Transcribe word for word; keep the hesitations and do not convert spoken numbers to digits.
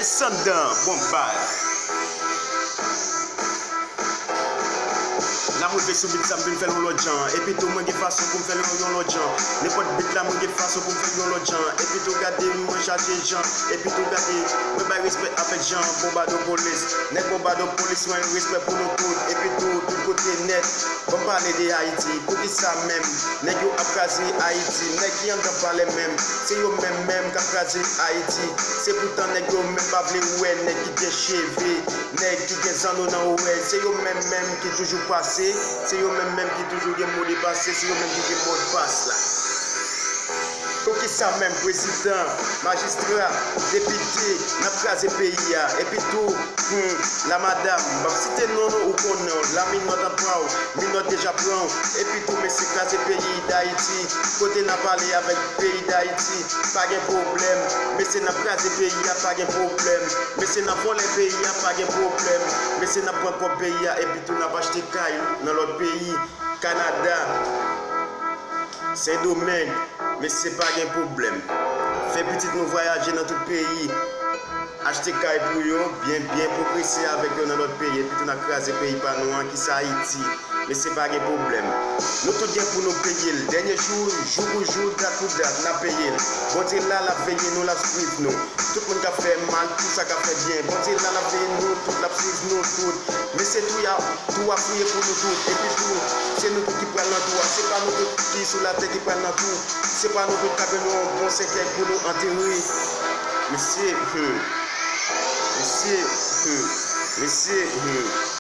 Sandan, bon baz. La mwen rive sou beat sa, m vin fè l yon lòt jan. Epi tou, mwen gen fason pou m fè l yon, yon lòt jan. Nenpòt beat la, mwen gen fason pou m fè l yon lòt jan. Epi tou, gade, mwen chache jan. Epi tou, gade, mwen bay respè avèk jan. Bonbadopolis, nèg Bonbadopolis, mwen respè pou nou tout. Epi tou, tout kote nèt. Bon, pale de Ayiti, poukisa menm nèg yo ap kraze Ayiti? Nèg ki anndan palè menm, se yo menm menm k ap kraze Ayiti. Se poutan nèg yo menm pa vle wè nèg ki gen cheve, nèg ki gen zanno nan orèy. Se yo menm menm ki toujou pase, se yo menm menm ki toujou gen modepase, se yo menm ki gen modpas la. Poukisa menm prezidan, majistra, depite, n ap kraze peyi a? Epi tou, hmm, la madam, m p ap site non, non, ou konnen, la minòt an pran w, minòt deja pran w. Epi tou, mesye, kraze peyi Dayiti, kote n ap ale avèk peyi Dayiti, pa gen pwoblèm. Mesye, n ap kraze peyi a, pa gen pwoblèm. Mesye, n ap vòlè peyi a, pa gen pwoblèm. Mesye, n ap pran kòb peyi a, epi tou, n ap achte kay nan lòt peyi. Kanada, Sendomeng, mesye, pa gen pwoblèm. Fè pitit nou vwayaje nan tout peyi, achte kay pou yo, byen, byen pwogrese avèk yo nan lòt peyi, epi tou n ap kraze peyi pa nou an, ki se Ayiti. Mesye, pa gen pwoblèm. Nou tout gen pou nou peye l. Dènye jou, jou pou jou, dat pou dat, n ap peye l. Bondye la, l ap veye nou, l ap swiv nou. Tout moun k ap fè mal, tout sa k ap fè byen. Bondye la, l ap veye nou tout, l ap swiv nou tout. Mesye, tou y a, tou a fouye pou nou tout. Epi tou, se nou tout ki pral nan tou a. Se pa nou tout ki sou latè ki pral nan tou. Se pa nou tout k ap jwenn yon bon sèkèy pou nou antere. Mesye, hmm. Mesye, hmm. Mesye, hmm.